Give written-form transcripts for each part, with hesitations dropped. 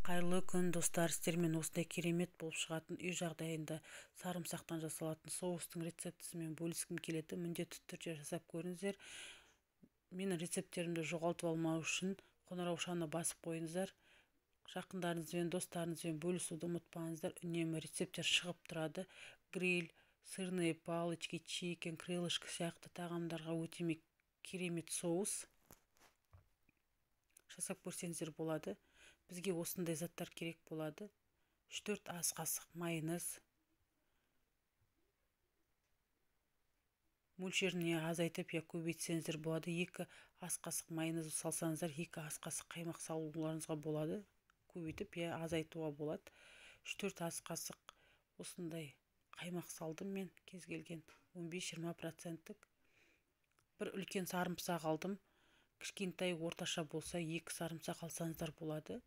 Қайырлы күн, достар! Сіздермен осындай керемет болып шығатын үй жағдайында сарымсақтан жасалатын соустың рецептісімен бөліскім келеді. Міндетті түрде жасап көріңіздер. Менің рецепттерімді жоғалтып алмау үшін қоңыраушаны басып қойыңыздар. Жақындарыңызбен, достарыңызбен бөлісуді ұмытпаңыздар. Үнемі рецепттер шығып тұрады. Гриль, сырные палочки, чикен, крылышко сияқты тағамдарға өте керемет соус жасап көрсеңіздер болады. Бізге осындай заттар керек болады. 3-4 ас қасық майонез. Мөлшеріне азайтып я көбейтсеңіздер болады. 2 ас қасық майонез салсаңыздар, 2 ас қасық қаймақ салуларыңызға болады. Көбейтіп я азайтуға болады. 3-4 ас қасық осындай қаймақ салдым мен, кез келген 15-20%-тік. Бір үлкен сарымсақ алдым. Кішкентай орташа болса 2 сарымсақ алсаңыздар болады.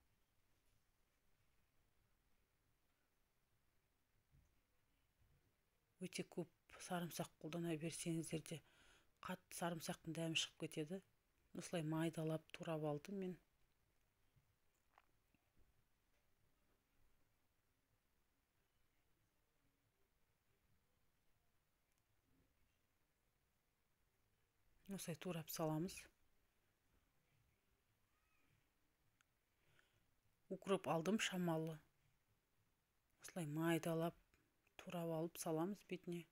Өте көп сарымсақ қолдана берсеңіздер де қатты сарымсақтың дәмі шығып кетеді. Осылай майдалап турап алдым мен. Осылай турап саламыз. Укроп алдым шамалы. Осылай майдалап турап алып саламыз бетіне.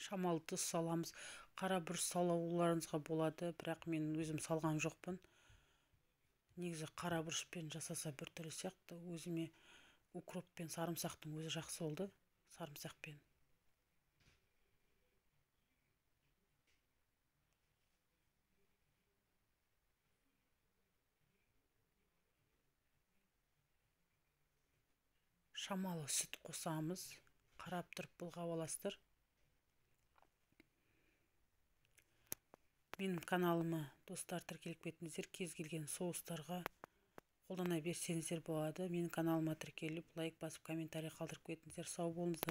Шамалы тұз саламыз. Қара бұрыш салуларыңызға болады, бірақ мен өзім салған жоқпын. Негізі қара бұрышпен жасаса бір түрлі сияқты. Өзіме укроп пен сарымсақтың өзі жақсы болды. Сарымсақпен. Шамалы сүт қосамыз. Қарап тұрып бұлғап аласыздар. Менің каналыма, достар, тіркеліп кетіңіздер. Кез келген соустарға қолдана берсеңіздер болады. Менің каналыма тіркеліп, лайк басып, комментарий қалдырып кетіңіздер. Сау болыңыздар.